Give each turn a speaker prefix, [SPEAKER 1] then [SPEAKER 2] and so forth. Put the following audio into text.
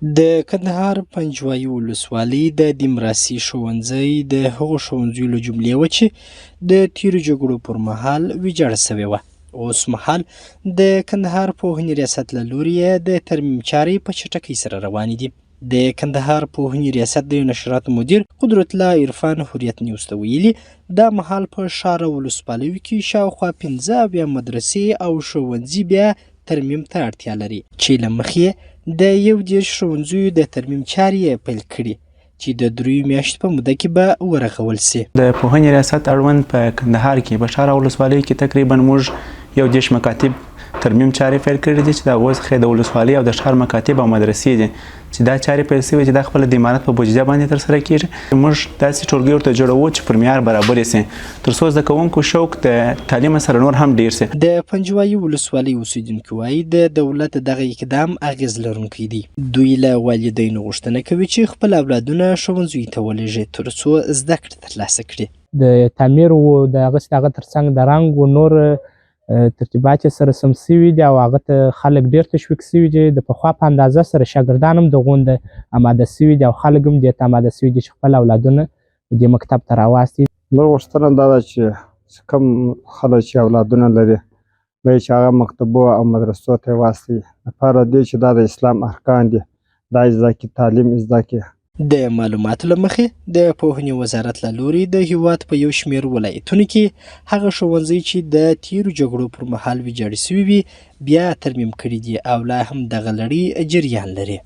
[SPEAKER 1] د کندهار پنجوايي ولسوالۍ د دیمراسي ښوونځی د هغو ښوونځیو له جملې و چې د تېرو جګړو پر مهال ویجاړه شوې وه. اوس مهال د کندهار پوهنې ریاست له لوري یې د ترمیم چارې په چټکۍ سره روانې دي. د کندهار پوهنې ریاست د نشراتو مدیر قدرت الله عرفان حریت نیوز ته ویلي، دا مهال په ښار او ولسوالیو کې شاوخوا 75 مدرسې او ښوونځي بیا ترمیم ته اړتیا لري، چې له مخې یې د 31 ښوونځیو د ترمیم چارې یې پیل کړي، چې د دریو میاشتو په موده کې به ورغول شي.
[SPEAKER 2] د پوهنې ریاست اړوند په کندهار کې په ښار او ولسوالۍ کې تقریبا موږ 31 مکاتب ترمیم چارې پیل کړې دي، چې د هغو څخه د ولسوالۍ او د ښار مکاتب او مدرسې دي، چې دا چارې پیل شوې، چې دا خپله د امارت په بودیجه باندې ترسره کېږي. موږ داسې ټولګي ورته جوړوو چې پر معیار برابرې شي، تر څو زده کوونکو شوق د تعلیم سره نور هم ډېر شي.
[SPEAKER 1] د پنجوايي ولسوالۍ اوسېدونکي وايي، د دولت دغه اقدام اغېز لرونکی دی. دوی له والدینو غوښتنه کوي چې خپل اولادونه ښوونځیو ته ولېږي، تر څو زده کړې ترلاسه کړي.
[SPEAKER 3] د تعمیر و د هغه هغه ترڅنګ د رنګ و نور ترتیبات یې سره سم سوي دي او هغه ته خلک ډېر تشویق سوي دي. د پخوا په اندازه سره شاګردان هم د غونډه اماده سوي دي او خلک هم دې ته اماده سوي دي چې خپل اولادونه دې مکتب ته راواستي.
[SPEAKER 4] زموږ غوښتنه دا ده چې کوم خلک چې اولادونه لري باید چې هغه مکتبو او مدرسو ته یې واستوي، لپاره دې چې دا د اسلام ارکان دي، دا زده کړي، تعلیم زده کړي.
[SPEAKER 1] د معلوماتو له مخې د پوهنې وزارت له لوري د هیواد په یو شمېر ولایتونو کې هغه ښوونځي چې د تېرو جګړو پر مهال ویجاړې شوې وي، بیا ترمیم کړي دي او لا هم دغه لړۍ جریان لري.